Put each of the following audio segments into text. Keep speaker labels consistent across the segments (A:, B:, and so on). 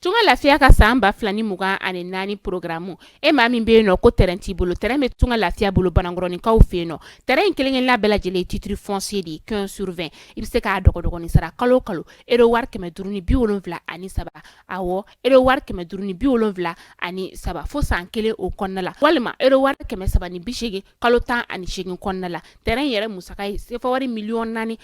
A: Tunga Lafiya ka san 2024 programme, e maa min bɛ yen nɔ ko terrain t'i bolo, terrain bɛ Tunga Lafiya bolo Banankɔrɔninkaw fɛ yen nɔ. Terrain in kelen-kelenna bɛɛ lajɛlen ye titre foncier de ye, 15 sur 20. I bɛ se k'a dɔgɔdɔgɔnin sara kalo o kalo euro wari 573, awɔ, euro wari 573 fo san kelen o kɔnɔna la, walima euro wari 380 kalo 18 kɔnɔna la. Terrain yɛrɛ musaka ye sefa wari 4,1 million ye.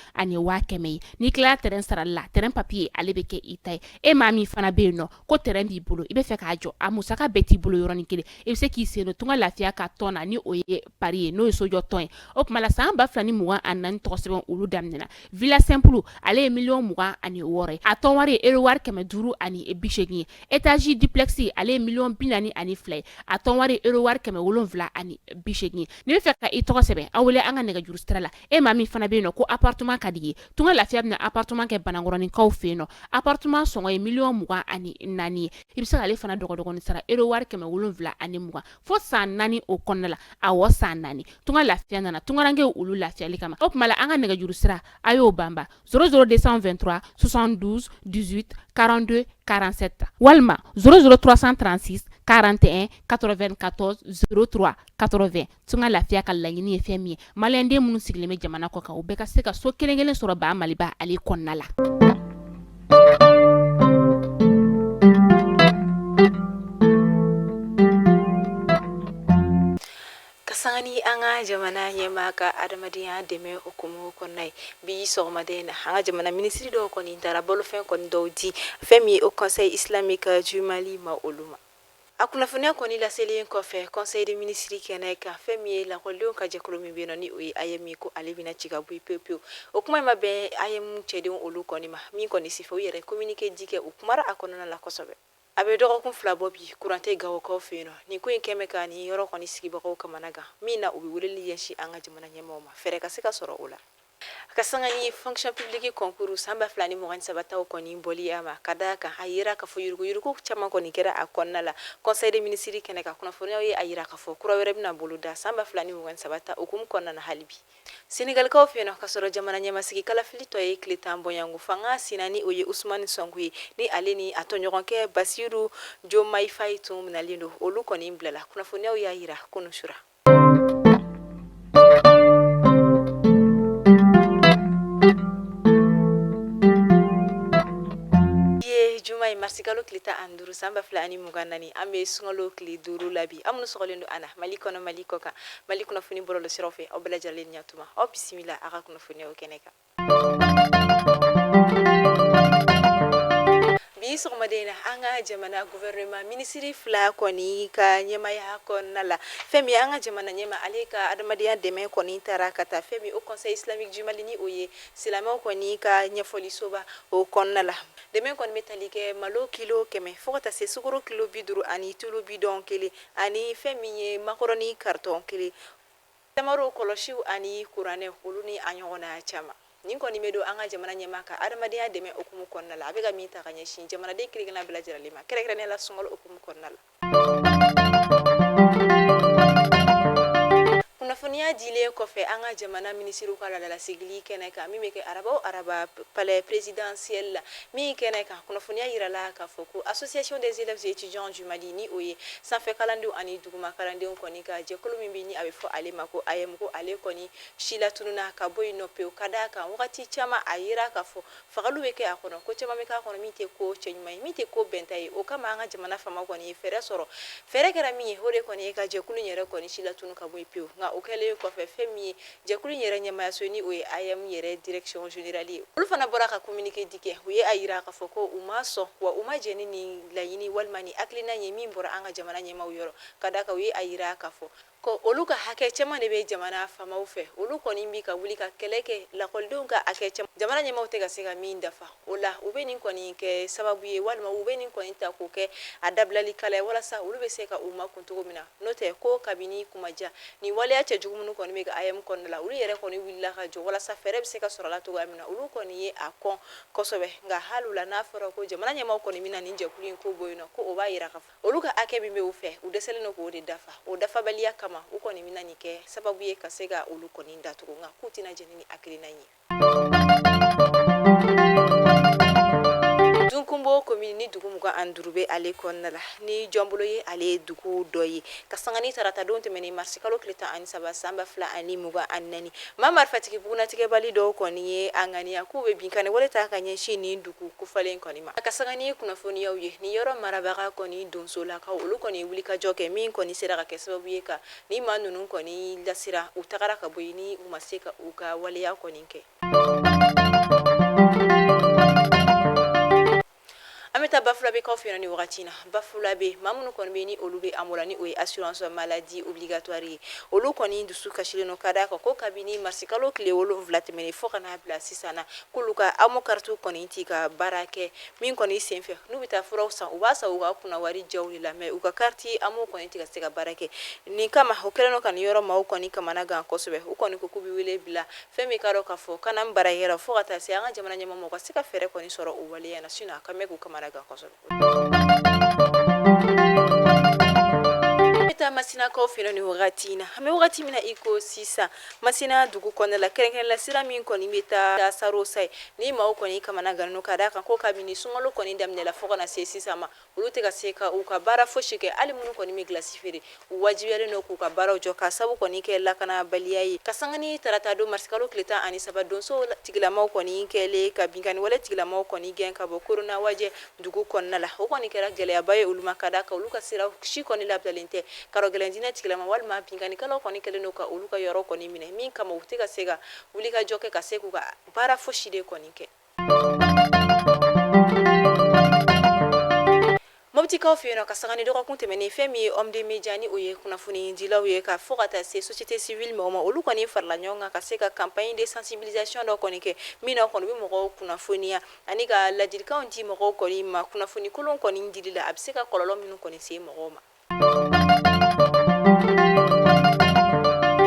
A: N'i tilala terrain sarali la, terrain papier ale bɛ kɛ i ta ye. E maa min fana bɛ yen nɔ ko terrain b'i bolo, i bɛ fɛ k'a jɔ, a musaka bɛɛ t'i bolo yɔrɔnin kelen, i bɛ se k'i sen don Tunga Lafiya ka tɔn na, ni o ye pari ye, n'o ye sojɔ tɔn ye. O tuma la, san 2024 tɔgɔ sɛbɛn olu daminɛna. Villa simple, ale ye 26 million ye, a tɔn wari ye euro wari 580 ye. Étage duplex, ale ye 42 million ye, a tɔn wari ye euro wari 780 ye. N'i bɛ fɛ ka i tɔgɔ sɛbɛn, aw wele an ka nɛgɛjuru sira la. E maa min fana bɛ yen nɔ ko appartement ka di ye, Tunga Lafiya bɛna appartement kɛ Banankɔrɔninkaw fɛ yen nɔ. Appartement sɔngɔ ye 24 million ye. I bɛ se k'ale fana dɔgɔdɔgɔnin sara euro wari 720 fo san 4 o kɔnɔna la. Awɔ, san 4. Tunga Lafiya nana tungarankew olu lafiyali kama. O tuma la, an ka nɛgɛjuru sira, a y'o banba: 00 223 72 18 42 47, walima 00 336 41 94 03 80. Tunga Lafiya ka laɲini ye fɛn min ye, maliyɛnden minnu sigilen bɛ jamana kɔ kan, u bɛɛ ka se ka so kelen kelen sɔrɔ ba Maliba ale kɔnɔna la.
B: Ka sanga ni an ka jamana ɲɛmaa ka adamadenya dɛmɛ hukumu kɔnɔna ye, bi sɔgɔmada in na, an ka jamana minisiri dɔw kɔni taara balofɛn kɔni dɔw di fɛn min ye Haut Conseil islamique du Mali ma olu ma. A kunnafoniya kɔni laselen kɔfɛ conseil des ministres kɛnɛ kan, fɛn min ye lakɔlidenw ka jɛkulu min bɛ yen nɔ, ni o ye AEEM ye, ko ale bɛna ci ka bɔ pewu pewu, o kuma in ma bɛn AEEM cɛdenw olu kɔni ma. Min kɔni sifɛ, u yɛrɛ communiqué di kɛ, u kumara a kɔnɔna la kosɛbɛ. A bɛ dɔgɔkun 2 bɔ bi, kuran tɛ Gawokaw fɛ yen nɔ. Nin ko in kɛmɛ ka nin yɔrɔ kɔni sigibagaw kamana gan, min na u bɛ weleli ɲɛsin an ka jamana ɲɛmaaw ma, fɛɛrɛ ka se ka sɔrɔ o la. Ka sanga ni fonction publique concours san 2023 taw kɔni bɔli a ma, ka da kan a yira k'a fɔ yuruguyurugu caman kɔni kɛra a kɔnɔna la, conseil des ministres kɛnɛ kan, kunnafoniyaw ye a yira k'a fɔ kura wɛrɛ bɛna boloda san 2023 ta hukumu kɔnɔna na hali bi. Senegalikaw fɛ yen nɔ, ka sɔrɔ jamana ɲɛmasigi kalafili tɔ ye tile 10 bɔɲɔgɔnko, fanga sina ni o ye Usumani Sɔnko ye, ni ale ni a tɔɲɔgɔnkɛ Basiru Jomayi Fayi tun minɛlen don, olu kɔni bilala, kunnafoniyaw y'a yira kunun sura. Ye juma ye, marisikalo tile 15 san 2024, an bɛ sunkalo tile 5 la bi. Aw minnu sɔgɔlen don an na Mali kɔnɔ, Mali kɔ kan, Mali kunnafoni bɔlɔlɔsiraw fɛ, aw bɛɛ lajɛlen ɲatuma, aw bisimila aw ka kunnafoniyaw kɛnɛ kan. Bi sɔgɔmada in na, an ka jamana gouvernement minisiri fila kɔni ka ɲɛmaya kɔnɔna la, fɛn min an ka jamana ɲɛmaa ale ka adamadenya dɛmɛ kɔni taara ka taa fɛn min Haut Conseil islamique du Mali, ni o ye silamɛw kɔni ka ɲɛfɔlisoba o kɔnɔna la. Dɛmɛ kɔni bɛ tali kɛ malo kilo 100 fo ka taa se sukaro kilo 50 ani tulu bidɔn kelen ani fɛn min ye makɔrɔni karitɔn kelen, tamaro kɔlɔsiw ani kuranɛ, olu ni a ɲɔgɔnna caman. Nin kɔni bɛ don an ka jamana ɲɛmaa ka adamadenya dɛmɛ hukumu kɔnɔna la, a bɛ ka min ta ka ɲɛsin jamanaden kelen-kelenna bɛɛ lajɛlen ma, kɛrɛnkɛrɛnnenya la sunkalo hukumu kɔnɔna la. Kunnafoniya dilen kɔfɛ an ka jamana minisiriw ka laadalasigili kɛnɛ kan, min bɛ kɛ araba o araba palais présidentiel la, min kɛnɛ kan kunnafoniya yirala k'a fɔ ko association des élèves et étudiants du Mali, ni o ye sanfɛ kalandenw ani duguma kalandenw kɔni ka jɛkulu min bɛ, ni a bɛ fɔ ale ma ko AEEM, ko ale kɔni silatununna ka bɔ yen nɔ pewu, ka d'a kan wagati caman a yira k'a fɔ fagaliw bɛ kɛ a kɔnɔ, ko caman bɛ k'a kɔnɔ min tɛ ko cɛɲuman ye, min tɛ ko bɛnta ye. O kama an ka jamana faama kɔni ye fɛɛrɛ sɔrɔ. Fɛɛrɛ kɛra min ye, o de kɔni ye ka jɛkulu in yɛrɛ kɔni silatunu ka bɔ yen pewu. Nka o kɛlen kɔfɛ, fɛn min ye jɛkulu in yɛrɛ ɲɛmaayaso, ni o ye AEEM yɛrɛ direction générale ye, olu fana bɔra ka communiqué di kɛ. U ye a yira k'a fɔ ko u ma sɔn wa u ma jɛn ni nin laɲini walima ni hakilina ye min bɔra an ka jamana ɲɛmaaw yɔrɔ, ka d'a kan u ye a yira k'a fɔ ko olu ka hakɛ caman de bɛ jamana faamaw fɛ. Olu kɔni bi ka wuli ka kɛlɛ kɛ lakɔlidenw ka hakɛ caman, jamana ɲɛmaaw tɛ ka se ka min dafa. O la, u bɛ nin kɔni kɛ sababu ye, walima u bɛ nin kɔni ta k'o kɛ a dabilali kala ye, walasa olu bɛ se ka u makun cogo min na. N'o tɛ ko kabini kumaja nin waleya cɛjugu minnu kɔni bɛ ka AEEM kɔnɔna la, olu yɛrɛ kɔni wulila ka jɔ walasa fɛɛrɛ bɛ se ka sɔrɔ a la cogoya min na. Olu kɔni ye a kɔn kosɛbɛ. Nka hali o la, n'a fɔra ko jamana ɲɛmaaw kɔni bɛna nin jɛkulu in ko bɔ yen nɔ, ko o b'a yira k'a fɔ olu ka hakɛ min bɛ u fɛ, u dɛsɛlen don k'o de dafa. O dafabaliya kama, u kɔni bɛna nin kɛ sababu ye ka se ka olu kɔni datugu, nka k'u tɛna jɛn ni hakilina ye. Dunko Kunbo commune ni dugu 25 bɛ ale kɔnɔna la, ni Jɔnbolo ye ale ye dugu dɔ ye. Ka sanga ni tarata don tɛmɛnen marisikalo tile 13 san 2024, maa marifatigi bugunnatigɛbali dɔw kɔni ye a ŋaniya k'u bɛ binkanni wale ta ka ɲɛsin nin dugu kofalen kɔni ma. Ka sanga ni kunnafoniyaw ye, nin yɔrɔ marabaga kɔni donsolakaw, olu kɔni ye wulikajɔ kɛ min kɔni sera ka kɛ sababu ye ka ni maa ninnu kɔni lasiran, u tagara ka bɔ yen ni u ma se ka u ka waleya kɔni kɛ. An bɛ taa Bafulabekaw fɛ nin wagati in na. Bafulabe maa minnu kɔni bɛ ni olu bɛ AMO la, ni o ye assurance maladie obligatoire ye, olu kɔni dusu kasilen don ka d'a kan ko kabini marisikalo tile 7 tɛmɛnen fo ka n'a bila sisan na, k'olu ka AMO carte kɔni tɛ ka baara kɛ. Min kɔni senfɛ, n'u bɛ taa furaw san, u b'a san u ka kunnawari jɛw de la, mais u ka carte AMO kɔni tɛ ka se ka baara kɛ. Nin kama, o kɛlen don ka nin yɔrɔ maaw kɔni kamana gan kosɛbɛ. U kɔni ko k'u bɛ wele bila fɛn min k'a dɔn k'a fɔ CANAM baarakɛlaw fo ka taa se an ka jamana ɲɛmɔgɔ ma, u ka se ka fɛɛrɛ kɔni sɔrɔ o waleya na, sinon a ka mɛn k'u kamana gan kosɛbɛ. An bɛ taa Masinakaw fɛ nin wagati in na. An bɛ wagati min na i ko sisan, Masina dugu kɔnɔna la, kɛrɛnkɛrɛn la sira min kɔni bɛ taa Sarosayi, ni maaw kɔni kamana gannen don ka d'a kan ko kabini sunkalo kɔni daminɛla fo ka na se sisan ma, olu tɛ ka se ka u ka baara fosi kɛ. Hali minnu kɔni bɛ gilasi feere, u wajibiyalen don k'u ka baaraw jɔ ka sabu kɔni kɛ lakanabaliya ye. Ka sanga ni tarata don marisikalo tile 13, donso tigilamaw kɔni kɛlen ka binkanni wale tigilamaw kɔni gɛn ka bɔ Koronawajɛ dugu kɔnɔna la, o kɔni kɛra gɛlɛyaba ye olu ma, ka d'a kan olu ka sira si kɔni labilalen tɛ. Karɔgɛlɛn diinɛ tigilama walima binkannikɛlaw kɔni kɛlen don ka olu ka yɔrɔ kɔni minɛ, min kama u tɛ ka se ka wulikajɔ kɛ ka se k'u ka baara fosi de kɔni kɛ. Moptikaw fɛ yen nɔ, ka sanga ni dɔgɔkun tɛmɛnen, fɛn min ye homme de média ni o ye kunnafonidilaw ye, ka fo ka taa se société civile mɔgɔw ma, olu kɔni farala ɲɔgɔn kan ka se ka campagne de sensibilisation dɔ kɔni kɛ, min na kɔni u bɛ mɔgɔw kunnafoniya ani ka ladilikanw di mɔgɔw kɔni ma kunnafoni kolon kɔni dili la, a bɛ se ka kɔlɔlɔ minnu kɔni se mɔgɔw ma.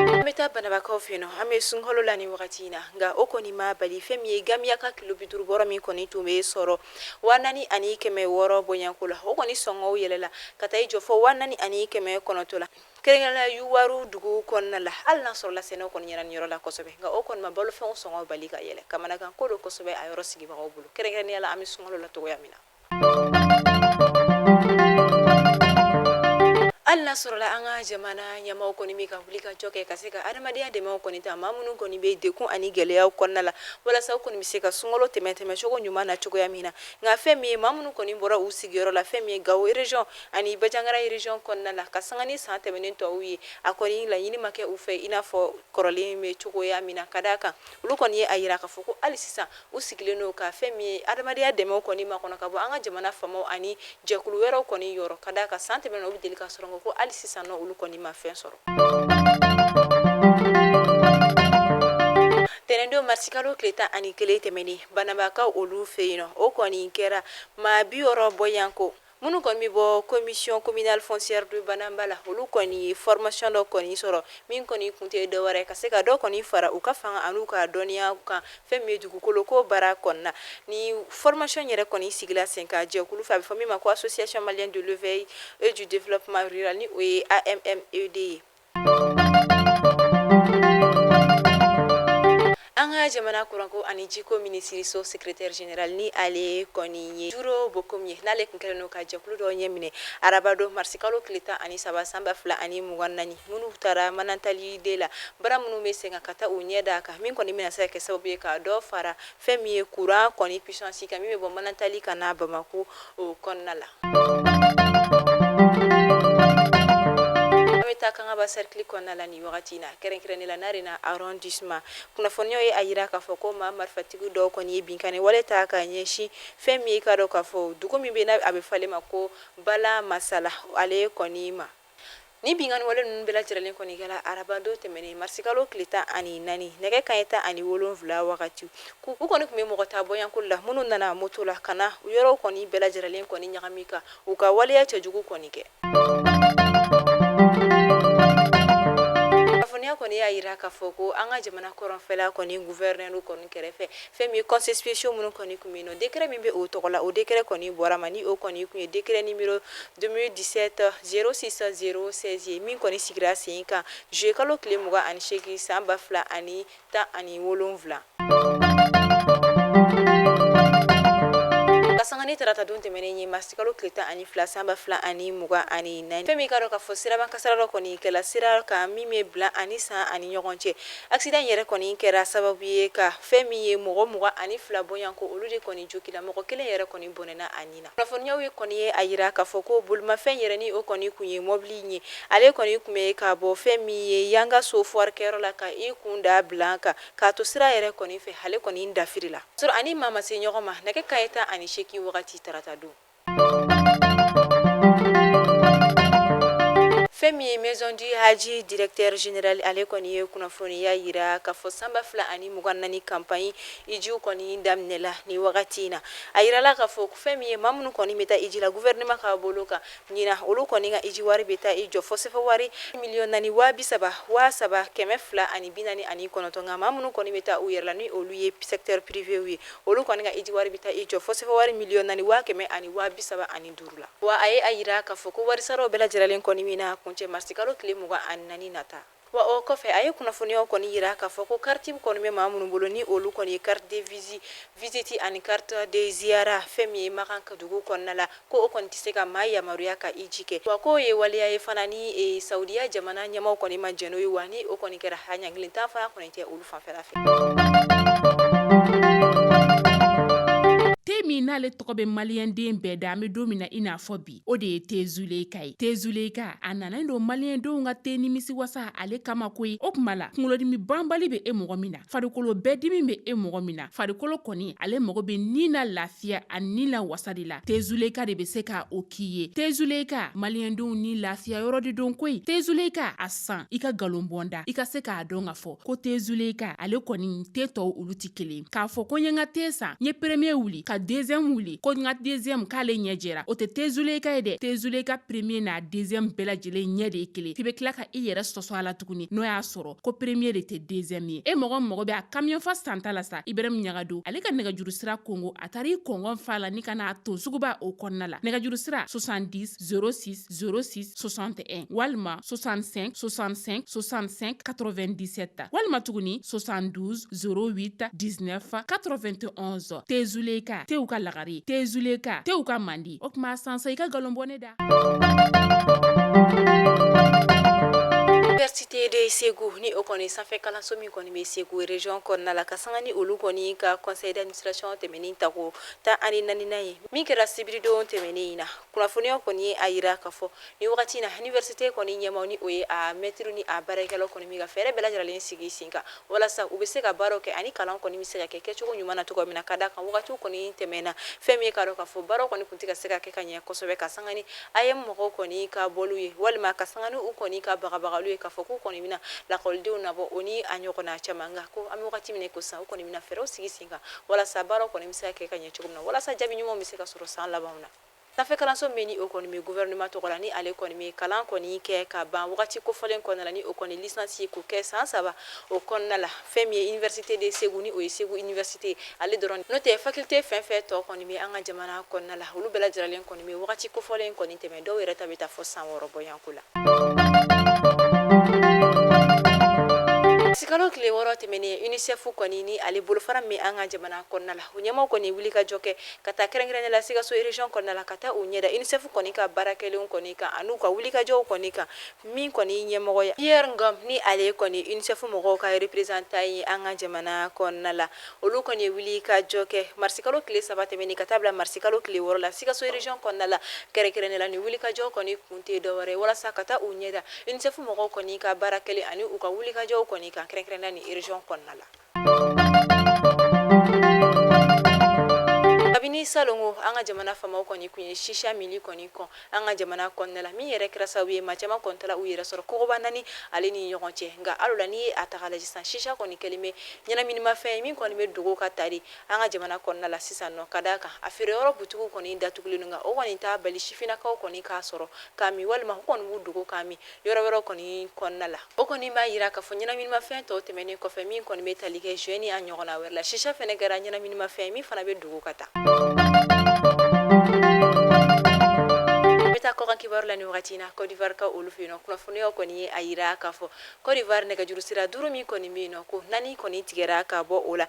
B: An bɛ taa Banabakaw fɛ yen nɔ. An bɛ sunkalo la nin wagati in na, nka o kɔni ma bali fɛn min ye gamiya ka kilo 50 bɔrɔ min kɔni tun bɛ sɔrɔ 4600 bɔɲɔgɔnko la, o kɔni sɔngɔw yɛlɛla ka taa i jɔ fo 4900 la, kɛrɛnkɛrɛnnenya la Yuwaru dugu kɔnɔna la. Hali n'a sɔrɔla sɛnɛw kɔni ɲɛna nin yɔrɔ la kosɛbɛ, nka o kɔni ma balofɛnw sɔngɔ bali ka yɛlɛ. Kamanagan ko don kosɛbɛ a yɔrɔ sigibagaw bolo, kɛrɛnkɛrɛnnenya la an bɛ sunkalo la cogoya min na. Hali n'a sɔrɔla an ka jamana ɲɛmaaw kɔni bɛ ka wuli ka jɔ kɛ ka se ka adamadenya dɛmɛw kɔni ta maa minnu kɔni bɛ degun ani gɛlɛyaw kɔnɔna la, walasa u kɔni bɛ se ka sunkalo tɛmɛ tɛmɛcogo ɲuman na cogoya min na, nka fɛn min ye maa minnu kɔni bɔra u sigiyɔrɔ la, fɛn min ye Gawo région ani Banjagara région kɔnɔna la, ka sanga ni san tɛmɛnen tɔw ye, a kɔni laɲini ma kɛ u fɛ i n'a fɔ kɔrɔlen bɛ cogoya min na, ka d'a kan olu kɔni ye a jira k'a fɔ ko hali sisan u sigilen don ka fɛn min ye adamadenya dɛmɛw kɔni makɔnɔ ka bɔ an ka jamana faamaw ani jɛkulu wɛrɛw kɔni yɔrɔ, ka d'a kan san tɛmɛnen u bɛ deli ka sɔrɔ ko hali sisan nɔ olu kɔni ma fɛn sɔrɔ. Tɛnɛndon marisikalo tile 11 tɛmɛnen, Banabakaw olu fɛ yen nɔ, o kɔni kɛra maa 60 bɔɲɔgɔnko minnu kɔni bɛ bɔ commission communale foncière de Banamba la, olu kɔni ye formation dɔ kɔni sɔrɔ min kɔni kun tɛ dɔwɛrɛ ka se ka dɔ kɔni fara u ka fanga an'u ka dɔnniya kan fɛn min ye dugukolo ko baara kɔnɔna. Ni formation yɛrɛ kɔni sigila sen kan jɛkulu fɛ, a bɛ fɔ min ma ko Association malienne de l'éveil et du développement rural, ni o ye AMMED ye. An ka jamana kuranko ani jiko minisiriso secrétaire général, ni ale kɔni ye Duro Bokum ye, n'ale tun kɛlen don ka jɛkulu dɔ ɲɛminɛ arabadon marisikalo tile 13 san 2024, minnu taara Manantali de la, baara minnu bɛ sen kan ka taa u ɲɛ d'a kan, min kɔni bɛna se ka kɛ sababu ye ka dɔ fara fɛn min ye kuran kɔni puissance kan, min bɛ bɔ Manantali ka na Bamakɔ o kɔnɔna la. An bɛ taa Kangaba cercle kɔnɔna la nin wagati in na, kɛrɛnkɛrɛnnen la Narena arrondissement. Kunnafoniyaw ye a jira k'a fɔ ko maa marifatigi dɔw kɔni ye binkanni wale ta ka ɲɛsin fɛn min ye, k'a dɔn k'a fɔ dugu min bɛ n'a a bɛ fɔ ma ko Bala Masala, ale kɔni ma. Ni binkanni wale ninnu bɛɛ lajɛlen kɔni kɛra arabadon tɛmɛnen marisikalo tile 14, nɛgɛ kanɲɛ 17 wagati. U kɔni tun bɛ mɔgɔ ta bɔɲɔgɔnko la minnu nana moto la ka na u yɔrɔw kɔni bɛɛ lajɛlen kɔni ɲagami ka u ka waleya cɛjugu kɔni kɛ. Kunnafoniya kɔni y'a jira k'a fɔ ko an ka jamana kɔrɔnfɛla kɔni gouverneur kɔni kɛrɛfɛ, fɛn min ye conseils spéciaux minnu kɔni tun bɛ yen nɔ, décret min bɛ o tɔgɔ la, o décret kɔni bɔra ma, ni o kɔni tun ye décret numéro 2017 06 016 ye, min kɔni sigira sen kan juillet kalo tile 28 san 2017. Ka sanga ni tarata don tɛmɛnen ye marisikalo tile 12 san 2024. Fɛn min k'a dɔn k'a fɔ siraban kasara dɔ kɔni kɛla sira kan min bɛ bila ani san ani ɲɔgɔn cɛ. Accident yɛrɛ kɔni kɛra sababu ye ka fɛn min ye mɔgɔ 22 bɔɲɔgɔnko olu de kɔni jogila, mɔgɔ kelen yɛrɛ kɔni bɔnɛna a ni na. Kunnafoniyaw ye kɔni ye a yira k'a fɔ ko bolimafɛn yɛrɛ ni o kɔni kun ye mɔbili ye, ale kɔni kun bɛ ka bɔ fɛn min ye Yangaso foire kɛyɔrɔ la ka i kun da bila kan k'a to sira yɛrɛ kɔni fɛ, ale kɔni dafirila sɔrɔ ani maa ma se ɲɔgɔn ma nɛgɛ kanɲɛ 18 wagati tarata don. Fɛn min ye Maison du Hadj directeur général, ale kɔni ye kunnafoniya yira k'a fɔ san 2024 campagne hijiw kɔni daminɛla ni wagati in na. A yirala k'a fɔ fɛn min ye maa minnu kɔni bɛ taa hiji la gouvernement ka bolo kan ɲinan, olu kɔni ka hiji wari bɛ taa i jɔ fo sefa wari miliyɔn 4 waa 30 3,249. Nka maa minnu kɔni bɛ taa u yɛrɛ la ni olu ye secteur privé ye, olu kɔni ka hiji wari bɛ taa i jɔ fo sefa wari miliyɔn 4 waa 100 ani waa 35 la. Wa a ye a yira k'a fɔ ko warisaraw bɛɛ lajɛlen kɔni bɛna kuncɛ marisikalo tile 24 nata. Wa o kɔfɛ, a ye kunnafoniyaw kɔni yira k'a fɔ ko kariti kɔni bɛ maa minnu bolo ni olu kɔni ye carte de visite ani carte de ziyara fɛn min ye Makan dugu kɔnɔna la, ko o kɔni tɛ se ka maa yamaruya ka hiji kɛ. Wa k'o ye waleya ye fana ni Saudiya jamana ɲɛmaaw kɔni ma jɛn n'o ye, wa ni o kɔni kɛra, a ɲangili tan fana kɔni tɛ olu fanfɛla fɛ.
A: Te min n'ale tɔgɔ bɛ maliyɛnden bɛɛ da, an bɛ don min na i n'a fɔ bi, o de ye te Zuleyika ye. Te Zuleyika, a nana don maliyɛndenw ka te nimisi wasa ale kama koyi. O tuma la, kunkolodimi banbali bɛ e mɔgɔ min na, farikolo bɛɛ dimi bɛ e mɔgɔ min na, farikolo kɔni ale mago bɛ ni na lafiya ani ni na wasa de la, te Zuleyika de bɛ se ka o k'i ye. Te Zuleyika, maliyɛndenw ni lafiya yɔrɔ de don koyi. Te Zuleyika, a san i ka nkalon bɔ n da, i ka se k'a dɔn k'a fɔ ko te Zuleyika ale kɔni te tɔw olu tɛ kelen. K'a fɔ ko n ye n ka te san, n ye premier wuli ka deuxième wuli, ko n ka deuxième k'ale ɲɛ jɛra, o tɛ te Zuleyika ye dɛ. Te Zuleyika premier n'a deuxième bɛɛ lajɛlen ɲɛ de ye kelen. F'i bɛ tila ka i yɛrɛ sɔsɔ a la tuguni n'o y'a sɔrɔ ko premier de tɛ deuxième ye. E mɔgɔ mago bɛ a camion fa santa la sa, Ibrahim Ɲagado ale ka nɛgɛjuru sira kongo, a taara i kɔngɔn fa la ni ka n'a ton suguba o kɔnɔna la. Nɛgɛjuru sira 70 06 06 61 walima 65 65 65 97 walima tuguni 72 08 19 91. Te Zuleyika, tew ka lagare, te Zuleyika, tew ka mandi. O tuma sansa i ka nkalon bɔ ne da.
B: Université de Segu ni o kɔni sanfɛ kalanso min kɔni bɛ Segu région kɔnɔna la, ka sanga ni olu kɔni ka conseil d'administration tɛmɛnen tako 14nan ye min kɛra sibiridon tɛmɛnen in na. Kunnafoniyaw kɔni ye a yira k'a fɔ ni wagati na, université kɔni ɲɛmaaw ni o ye a mɛtiriw ni a baarakɛlaw kɔni bɛ ka fɛɛrɛ bɛɛ lajɛlen sigi sen kan walasa u bɛ se ka baaraw kɛ ani kalan kɔni bɛ se ka kɛ kɛcogo ɲuman na cogo min na. Ka da kan wagatiw kɔni tɛmɛna, fɛn min ye k'a dɔn k'a fɔ baaraw kɔni tun tɛ ka se ka kɛ ka ɲɛ kosɛbɛ, ka sanga ni AEEM mɔgɔw kɔni ka bɔliw ye walima ka sanga ni u kɔni ka bagabagaliw ye k'a fɔ k'u kɔni bɛna lakɔlidenw nabɔ, o ni a ɲɔgɔnna caman. Nka ko an bɛ wagati min na ko sisan, u kɔni bɛna fɛɛrɛw sigi sen kan walasa baaraw kɔni bɛ se ka kɛ ka ɲɛ cogo min na, walasa jaabi ɲumanw bɛ se ka sɔrɔ san labanw na. Sanfɛ kalanso min ni o kɔni bɛ gouvernement tɔgɔ la, ni ale kɔni bɛ kalan kɔni kɛ ka ban wagati kofɔlen kɔnɔna la, ni o kɔni licence k'o kɛ san 3 o kɔnɔna la, fɛn min ye université de Segu ni o ye Segu université ale dɔrɔn, n'o tɛ faculté fɛn fɛn tɔ kɔni bɛ an ka jamana kɔnɔna la, olu bɛɛ lajɛlen kɔni bɛ wagati kofɔlen kɔni tɛmɛ, dɔw yɛrɛ ta bɛ taa fɔ san 6 bɔɲɔgɔnko la. Sikalo tile 6 tɛmɛnen, UNICEF kɔni ni ale bolofara min an ka jamana kɔnɔna la, o ɲɛmaaw kɔni wuli ka jɔ kɛ ka taa kɛrɛnkɛrɛnnen la Sikaso région kɔnɔna la, ka taa u ɲɛda UNICEF kɔni ka baara kɛlenw kɔni kan an'u ka wulikajɔw kɔni kan, min kɔni ɲɛmɔgɔ ye Pierre Ngom ni ale kɔni UNICEF mɔgɔw ka représentant ye an ka jamana kɔnɔna la. Olu kɔni ye wuli ka jɔ kɛ marisikalo tile 3 tɛmɛnen ka taa bila marisikalo tile 6 la Sikaso région kɔnɔna la kɛrɛnkɛrɛnnen la. Ni wulikajɔ kɔni kun tɛ dɔwɛrɛ ye walasa ka taa u ɲɛda UNICEF mɔgɔw kɔni ka baara kɛlen ani u ka wulikajɔw kɔni kan kɛrɛnkɛrɛnnen ni région kɔnɔna la. Kabini salongo, an ka jamana faamaw kɔni kun ye shisha minli kɔni kɔn an ka jamana kɔnɔna la, min yɛrɛ kɛra sababu ye maa caman kɔni taara u yɛrɛ sɔrɔ kogoba naani ale ni ɲɔgɔn cɛ. Nka hali la, n'i ye a ta k'a lajɛ sisan, shisha kɔni kɛlen bɛ ɲɛnaminimafɛn ye min kɔni bɛ dogo ka ta de an ka jamana kɔnɔna la sisan nɔ. Ka d'a kan a feere yɔrɔ butigiw kɔni datugulen don, nka o kɔni t'a bali sifinnakaw kɔni k'a sɔrɔ k'a min, walima u kɔni b'u dogo k'a min yɔrɔ wɛrɛw kɔni kɔnɔna la. O kɔni b'a yira k'a fɔ ɲɛnaminimafɛn tɔw tɛmɛnen kɔfɛ, min kɔni bɛ tali kɛ joint ni a ɲɔgɔnna wɛrɛ la, shisha fɛnɛ kɛra ɲɛnaminimafɛn min fana bɛ dogo ka taa. Bɛ taa kɔkan. kibaru la ni wagati na Côte d'Ivoire ka olu fɛ yen nɔ, kunnafoniyaw kɔni ye a yira k'a fɔ Côte d'Ivoire nɛgɛjuru sira duuru min kɔni bɛ yen nɔ, ko naani kɔni tigɛra ka bɔ o la,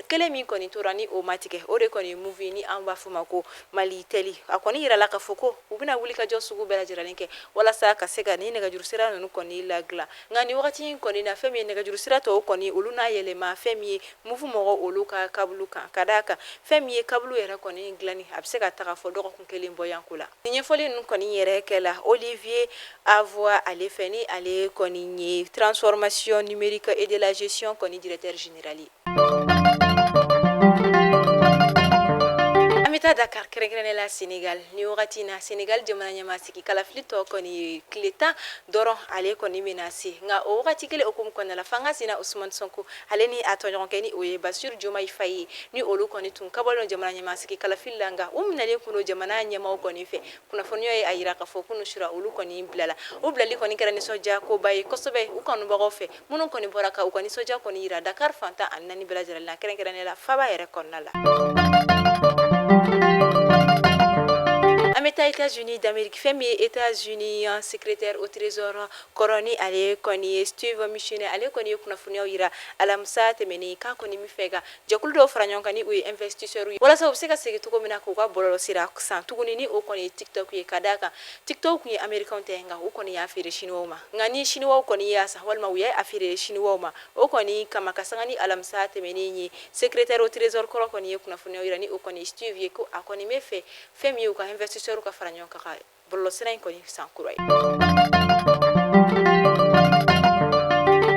B: kelen min kɔni tora ni o ma tigɛ, o de kɔni Moov, ni an b'a fɔ ma ko Malitel. A kɔni yirala k'a fɔ ko u bɛna wuli ka jɔ sugu bɛɛ lajɛlen kɛ walasa ka se ka ni nɛgɛjuru sira ninnu kɔni ladilan. Nka ni wagati in kɔni na, fɛn min ye nɛgɛjuru sira tɔw kɔni, olu n'a yɛlɛma fɛn min ye Moov mɔgɔw olu ka kabulu kan, ka d'a kan fɛn min ye kabulu yɛrɛ kɔni dilanni, a bɛ se ka taga fɔ dɔgɔkun kelen bɔyanko la. Nin ɲɛfɔli ninnu kɔni yɛrɛ kɛla Olivier Avoie ale fɛ, ni ale kɔni ye transformation numérique et de la gestion kɔni directeur général ye. An bɛ taa Dakar, kɛrɛnkɛrɛnnen la Sénégal. Ni wagati na, Sénégal jamana ɲɛmaasigi kalafili tɔ kɔni ye tile 10 dɔrɔn, ale kɔni bɛna se. Nka o wagati kelen hukumu kɔnɔna la, fanga sina Ousmane Sonko, ale ni a tɔɲɔgɔnkɛ ni o ye Bassirou Diomaye Faye ye, ni olu kɔni tun kabɔlen jamana ɲɛmaasigi kalafili la, nka u minɛlen kun don jamana ɲɛmaaw kɔni fɛ. Kunnafoniya ye a yira k'a fɔ kunun sura olu kɔni bilala. U bilali kɔni kɛra nisɔndiya koba ye kosɛbɛ u kanubagaw fɛ, minnu kɔni bɔra ka u ka nisɔndiya kɔni yira Dakar fan 14 bɛɛ lajɛlen na, kɛrɛnkɛrɛnnen la faba yɛrɛ kɔnɔna la. An bɛ taa États-Unis d'Amérique. Fɛn min ye États-Unis secrétaire au trésor kɔrɔ, ni ale kɔni ye Steve Mnuchin, ale kɔni ye kunnafoniyaw yira alamisa tɛmɛnen k'a kɔni bɛ fɛ ka jɛkulu dɔw fara ɲɔgɔn kan, ni o ye investisseurs ye, walasa u bɛ se ka segin cogo min na k'u ka bɔlɔlɔsira san tuguni, ni o kɔni ye TikTok ye, ka d'a kan TikTok kun ye américain tɛ, nka u kɔni y'a feere chinois ma. Nka ni chinois kɔni y'a san walima u y'a feere chinois ma, o kɔni kama, ka sanga ni alamisa tɛmɛnen ye, secrétaire au trésor kɔrɔ kɔni ye kunnafoniyaw yira, ni o kɔni ye Steve ye, ko a kɔni bɛ fɛ fɛn min ye u ka investisseurs ka fara ɲɔgɔn kan ka bɔlɔlɔsira in kɔni san kura ye.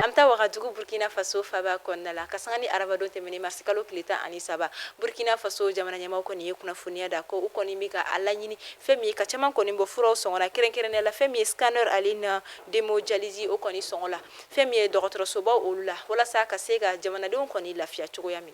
B: An bɛ taa Wagadugu, Burkina Faso faba kɔnɔna la. Ka sanga ni arabadon tɛmɛnen marisi kalo tile 13, Burkina Faso jamana ɲɛmaaw kɔni ye kunnafoniya da ko u kɔni bɛ ka a laɲini fɛn min ye ka caman kɔni bɔ furaw sɔngɔ la, kɛrɛnkɛrɛnnenya la fɛn min ye scanner ale na d'hémodialyse o kɔni sɔngɔ la, fɛn min ye dɔgɔtɔrɔsobaw olu la, walasa ka se ka jamanadenw kɔni lafiya cogoya min.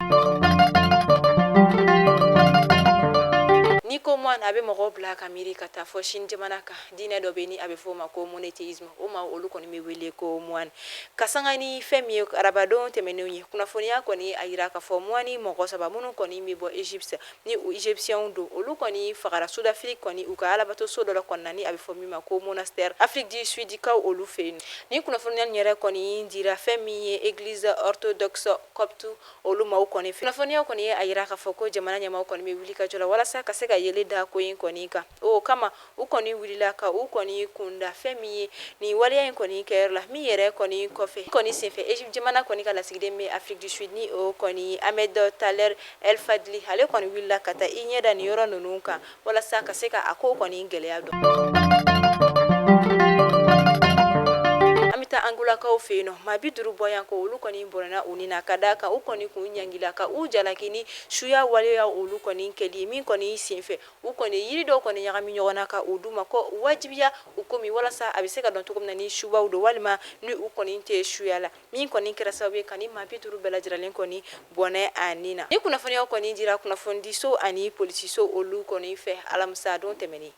B: Ni ko moine, a bɛ mɔgɔw bila ka miiri ka taa fɔ Chine jamana kan. Diinɛ dɔ bɛ ni a bɛ fɔ o ma ko monothéisme, o ma olu kɔni bɛ wele ko moine. Ka sanga ni fɛn min ye arabadon tɛmɛnenw ye, kunnafoniya kɔni a yira k'a fɔ moine mɔgɔ saba minnu kɔni bɛ bɔ Égypte, ni u égyptiens don, olu kɔni fagara Sud-Afrique kɔni u ka alabatoso dɔ la kɔnɔna, ni a bɛ fɔ min ma ko monastère, Afrique du Sud kaw olu fɛ yen. Ni kunnafoniya yɛrɛ kɔni dira fɛn min ye église orthodoxe copte olu maaw kɔni fɛ. Kunnafoniya kɔni ye a yira k'a fɔ ko jamana ɲɛmaaw kɔni bɛ wuli ka jɔ la walasa ka se ka yelen da ko in kɔni kan. O kama, u kɔni wulila ka u kɔni kunda fɛn min ye nin waleya in kɔni kɛyɔrɔ la. Min yɛrɛ kɔni kɔfɛ kɔni senfɛ, Egypte jamana kɔni ka lasigiden bɛ Afrique du Sud, ni o kɔni Ahmed Taher El Fadli, ale kɔni wulila ka taa i ɲɛ da nin yɔrɔ ninnu kan walasa ka se ka a ko kɔni gɛlɛya dɔn. An bɛ taa Angolakaw fɛ yen nɔ. Maa 50 bɔyanko, olu kɔni bɔnɛna u ni na, ka d'a kan u kɔni kun ɲangila ka u jalaki ni suya waleya olu kɔni kɛli min kɔni senfɛ, u kɔni yiri dɔw kɔni ɲagami ɲɔgɔn na ka u d'u ma ko wajibiya u komi, walasa a bɛ se ka dɔn cogo min na ni subaw don walima ni u kɔni tɛ suya la, min kɔni kɛra sababu ye ka ni maa 50 bɛɛ lajɛlen kɔni bɔnɛ a ni na. Ni kunnafoniyaw kɔni dira kunnafonidiso ani polisiso olu kɔni fɛ alamisa don tɛmɛnen.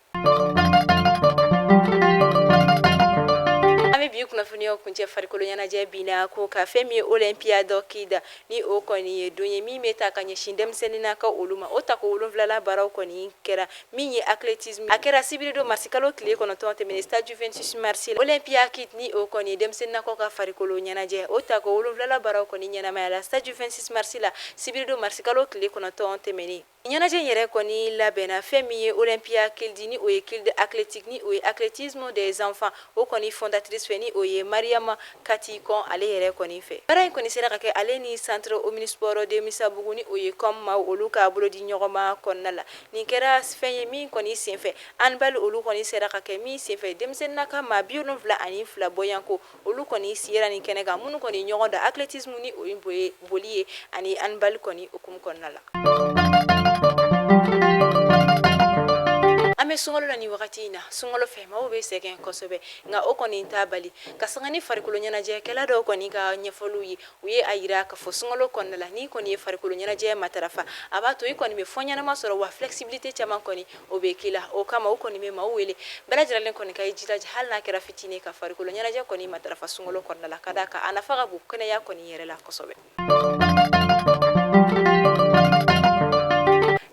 B: An bɛ bi kunnafoniyaw kuncɛ farikolo ɲɛnajɛ binna ko ka fɛn min ye Olympiade Kids, ni o kɔni ye don ye min bɛ ta ka ɲɛsin denmisɛnnin ka olu ma, o tako wolonwula baaraw kɔni kɛra min ye athlétisme. A kɛra sibiridon marisi kalo tile 9 tɛmɛnen stade du 26 mars. Olympia Kids, ni o kɔni ye denmisɛnninakaw ka farikolo ɲɛnajɛ, o tako wolonwula baaraw kɔni ɲɛnamaya la stade du 26 mars la sibiridon marisi kalo tile 9 tɛmɛnen. Ɲɛnajɛ yɛrɛ kɔni labɛnna fɛn min ye Olympia Kids, ni o ye Kids Athlétique, ni o ye athlétisme des enfants, o kɔni fondatrice fɛ, ni o ye Mariama Kati Kɔn, ale yɛrɛ kɔni fɛ. Baara in kɔni sera ka kɛ ale ni centre omnisport de Misabugu, ni o ye COM maaw olu ka bolo di ɲɔgɔn ma kɔnɔna la. Nin kɛra fɛn ye min kɔni senfɛ handball olu kɔni sera ka kɛ, min senfɛ denmisɛnnin ka maa 72 bɔyanko olu kɔni sera nin kɛnɛ kan, minnu kɔni ɲɔgɔn da athlétisme, ni o ye boli ye, ani handball kɔni hukumu kɔnɔna la. An bɛ sunkalo la ni wagati in na. Sunkalo fɛ, maaw bɛ sɛgɛn kosɛbɛ, nka o kɔni t'a bali ka sanga ni farikolo ɲɛnajɛkɛla dɔw kɔni ka ɲɛfɔliw ye. U ye a yira k'a fɔ sunkalo kɔnɔna la, n'i kɔni ye farikolo ɲɛnajɛ matarafa, a b'a to i kɔni bɛ fɔ ɲɛnama sɔrɔ, wa flexibilité caman kɔni o bɛ k'i la. O kama, u kɔni bɛ maaw wele bɛɛ lajɛlen kɔni ka i jilaja, hali n'a kɛra fitinin, ka farikolo ɲɛnajɛ kɔni matarafa sunkalo kɔnɔna la, ka d'a kan a nafa ka bon kɛnɛya kɔni yɛrɛ la kosɛbɛ.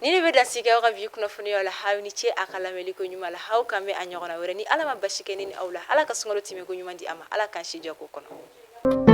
B: Ni ne bɛ dan sigi aw ka bi kunnafoniyaw la. Aw ni ce a ka lamɛnli ko ɲuman la. Aw kan bɛ a ɲɔgɔnna wɛrɛ ni Ala ma basi kɛ ne ni aw la. Ala ka sunkalo tɛmɛ ko ɲuman di a ma. Ala k'an si jɔ k'o kɔnɔ.